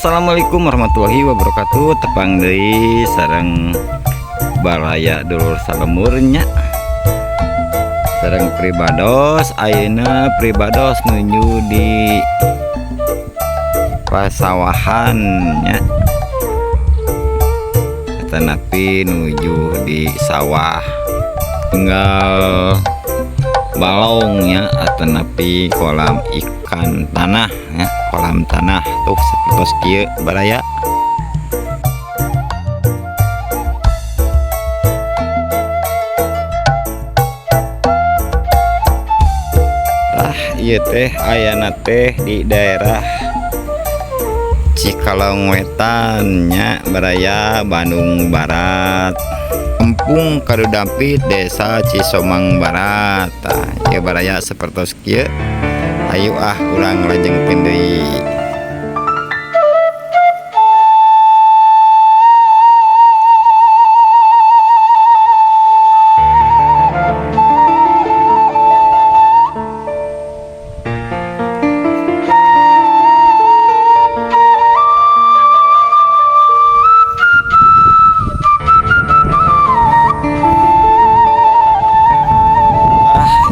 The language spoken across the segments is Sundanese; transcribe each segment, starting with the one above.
Assalamualaikum warahmatullahi wabarakatuh. Tepang deui sareng baraya dulur salembur nya, sareng pribados. Ayeuna pribados nuju di pasawahan nya, tetapi nuju di sawah tinggal balongnya atanapi kolam ikan tanah ya, kolam tanah tuh seperti kieu baraya. Tah ieu teh ayana teh di daerah Cikalong Wetan nya baraya, Bandung Barat, Kampung Kadudampit, Desa Cisomang Barat. Tah ieu baraya sapertos kieu. Ayo ah, urang lajengkeun deui.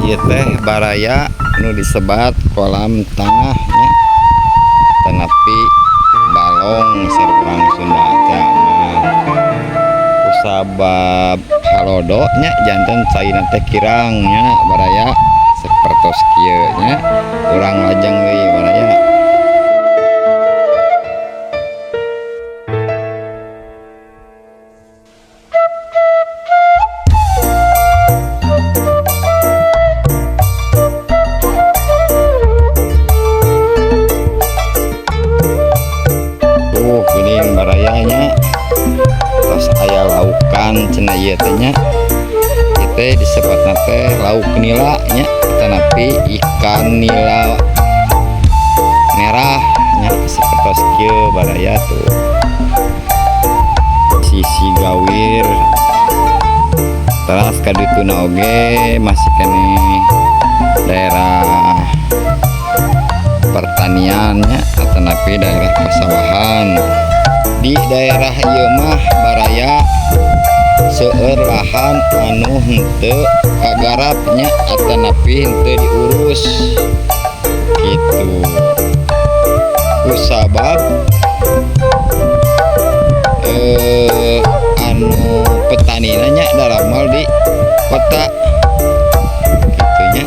Ieu teh baraya nu disebat kolam tanah nya, tetapi balong serpang Sunda teh mah kusabab halodo nya, janten caina teh kirang nya baraya, sapertos kieu nya. Urang lajeng deui baraya. Tuh geuning barayanya, tos aya laukan cenah ieu teh nya. Ieu teh disebutna teh lauk nila nya, tetapi ikan nila merah nya, sapertos kieu baraya tuh. Sisi gawir teras kadituna oge masih keneh daerah pertaniannya atanapi daerah pasawahan. Di daerah ieu mah baraya seueur lahan anu henteu kagarap nya, atanapi henteu diurus gitu kusabab anu petanina nya daramal di kota gitu nya.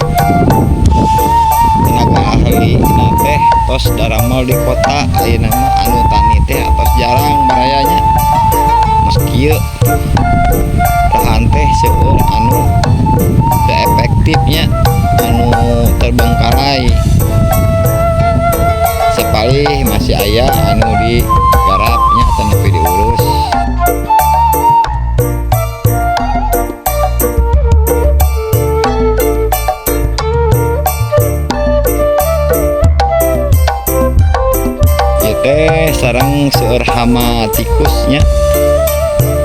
Tenaga ahli na teh tos daramal di kota, ayeuna mah anu tani teh atos jarang barayanya. Mos kieu lahan teh seueur anu teu efektifnya, anu terbengkalai. Sapalih masih aya anu digarapnya atanapi diurus. Ieu teh sareng seueur hama tikusnya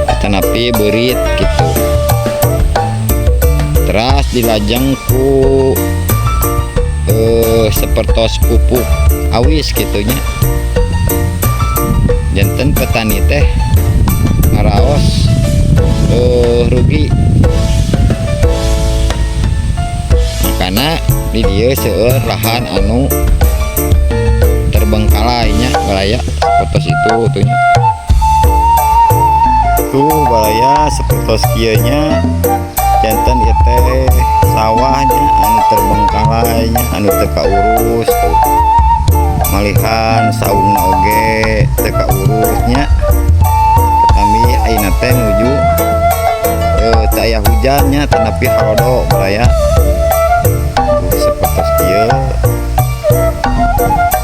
atanapi beurit gitu. Teras dilajeng ku sepertos pupuk awis gitunya. Janten petani teh ngaraos rugi. Makana di dieu seueur lahan anu terbengkalai nya baraya, sepertos itu tuh nya. Tuh baraya sepertos kieu nya, janten ieu teh sawahnya anu terbengkalai nya, anu teu kaurus tuh. Malihan saungna oge teu kaurus nya. Tetapi ayeuna teh nuju teu aya hujan nya, tetapi halodo baraya. Tuh sepertos kieu.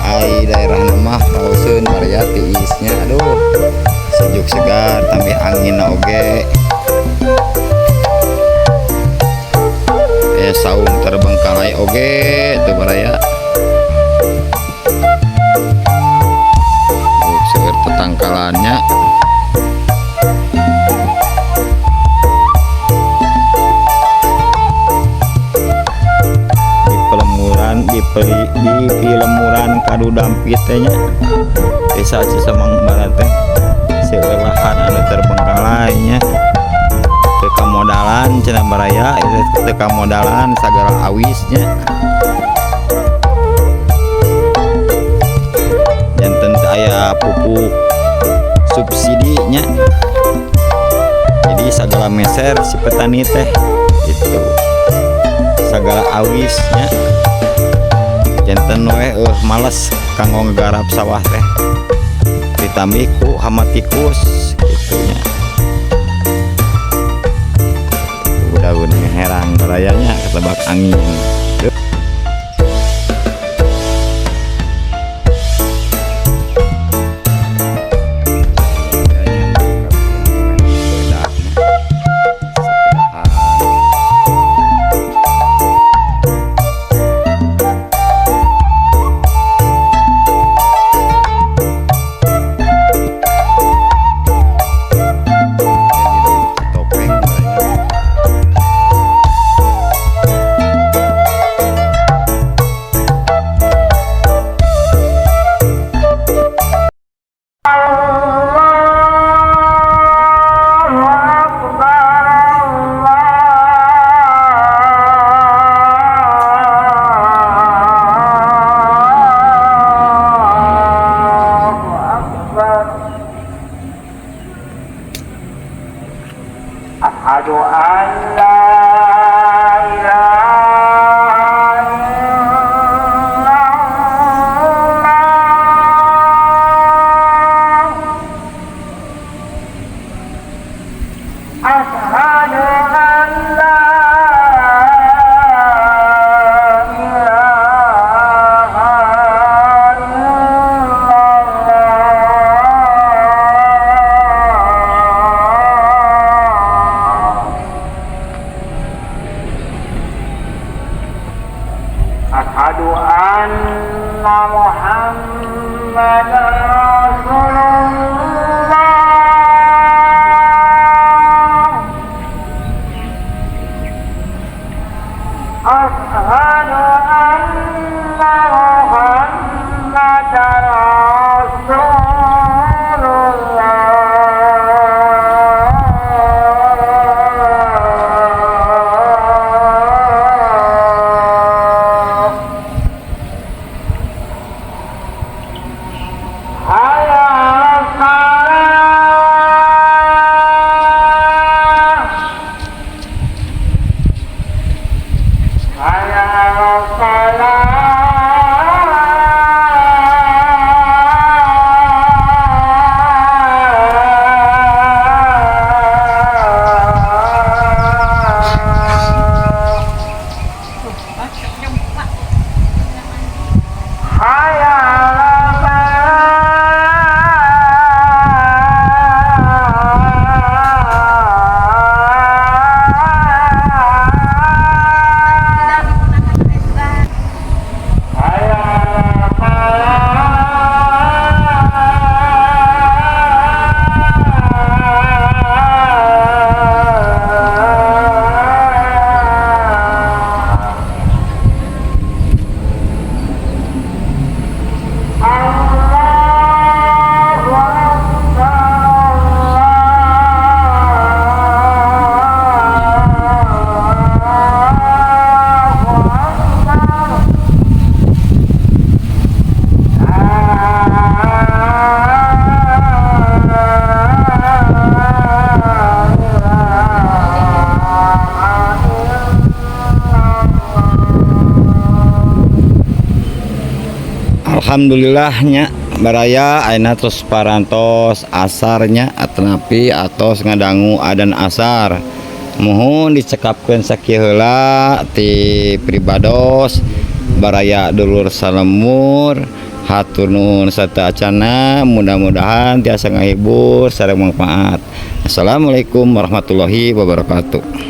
Ai daerahna mah raoseun baraya, tiisnya aduh sejuk segar, tambih anginna oge. Saung terbengkalai oge tuh baraya. Tuh seueur tetangkalannya. Di pelemuran, di peli, di pilemuran Kadudampit teh nya. Desa Cisomang Barat teh seueur lahan anu terbengkalai nya, teu kamodalan cenah baraya ieu teh, teu kamodalan sagala awis nya. Janten teu aya pupuk subsidi nya, jadi sagala meser si petani teh itu, sagala awis nya. Janten we males kanggo ngegarap sawah teh, ditambih ku hama tikus gitu nya. Tuh, daun herang baraya nya, ketebak angin. Topeng baraya. الله أكبر الله أكبر أشهد أن لا إله إلا الله أشهد أن لا إله إلا الله أشهد أن محمدا رسول الله أشهد أن محمدا رسول الله حي على الصلاة حي على الصلاة حي على الفلاح حي على الفلاح الله أكبر الله أكبر لا إله إلا الله. Alhamdulillah nya baraya, ayeuna tos parantos asar nya, atanapi atos ngadangu adan asar. Muhun dicekapkeun sakieu heula ti pribados baraya, dulur salembur. Hatur nuhun sateuacanna, mudah-mudahan tiasa ngahibur sareng manfaat. Assalamualaikum warahmatullahi wabarakatuh.